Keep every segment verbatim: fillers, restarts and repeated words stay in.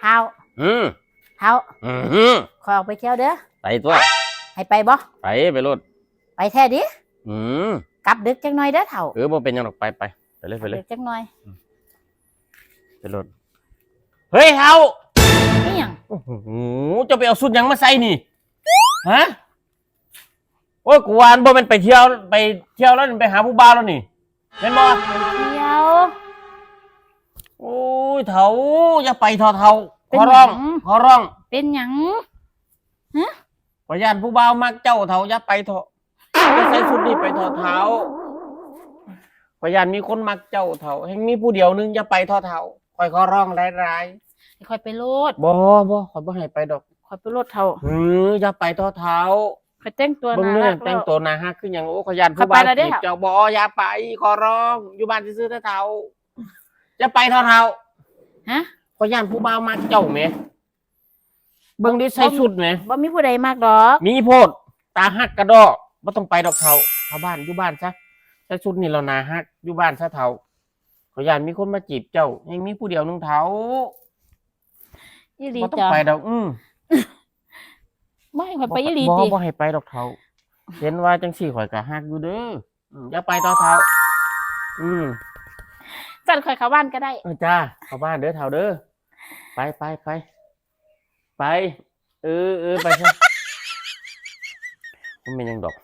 เฒ่า อืม เฒ่า อืม ข้อยออกไปเที่ยวเด้อ ไปตั๊ว ให้ไปบ่ ไป ไปโลด ไปแท้ติ อืม กลับดึกจักหน่อยเด้อเฒ่า เออ บ่เป็นหยังดอก ไป ไป ไปเลย ไปเลย กลับดึกจักหน่อย ไปโลด เฮ้ย เฒ่า อีหยัง โอ้โห เจ้าไปเอาชุดหยังมาใส่นี่ ฮะ โอ้ย กูว่าบ่แม่นไปเที่ยว ไปเที่ยวแล้วไปหาผู้บ่าวแล้วนี่ แม่นบ่ เที่ยว โอ้ย เฒ่า อย่าไปเถาะเฒ่า เป็น ขอร้อง หยัง ขอร้อง เป็นหยัง ฮะ ข้อยย้านผู้บ่าวมักเจ้าเฒ่า อย่าไปเถาะ อย่าใส่ชุดนี้ไปเถาะเฒ่า ข้อยย้านมีคนมักเจ้าเฒ่า แฮ่งมีผู้เดียวหนึ่ง อย่าไปเถาะเฒ่า ข้อยขอร้องหลายๆ ให้ข้อยไปโลด บ่ บ่ ข้อยบ่ให้ไปดอก ข้อยไปโลดเฒ่า เออ อย่าไปเถาะเฒ่า ข้อยแต่งตัว เบิ่งเนื้อ น่าฮักแล้ว แต่งตัวน่าฮักคือหยัง โอ้ ข้อยย้านผู้บ่าว ข้อยไปแล้วเด้อ จีบเจ้า บ่ อย่าไป ขอร้อง อยู่บ้านซื่อๆเถาะเฒ่า อย่าไปเถาะเฒ่า ฮะ ข้อยย้านผู้บ่าวมักเจ้าแหม เบิ่งดิ ใส่ชุดแหม บ่มีผู้ใดมักดอก มีโพด ตาฮักกะด้อ บ่ต้องไปดอกเฒ่า เข้าบ้าน อยู่บ้านซะ ใส่ชุดนี่แล้วน่าฮัก อยู่บ้านซะเฒ่า ข้อยย้านมีคนมาจีบเจ้า แฮ่งมีผู้เดียวหนึ่งเฒ่า อีหลี บ่ต้อง จ้ะ ไปดอก อืม บ่ให้ข้อยไปอีหลี บ่ ติ บ่ให้ไปดอกเฒ่า เห็นว่าจังซี่ข้อยก็ฮักอยู่เด้อ อืม อย่าไปเถาะเฒ่า อืม จั่นข้อยเข้าบ้านก็ได้ เออ จ้า เข้าบ้านเด้อเฒ่าเด้อ ไป ไป ไป ไป เออ เออ ไปซะ มันเป็นหยังดอก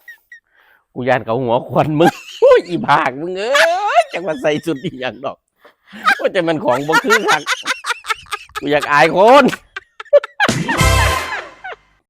กูย้านเขาหัวควันมึง โอ้ย อีผากมึงเอ้ย จักว่าใส่ชุดอีหยังดอก โอ้ย แต่มันของบ่คือคัก กูอยากอายคน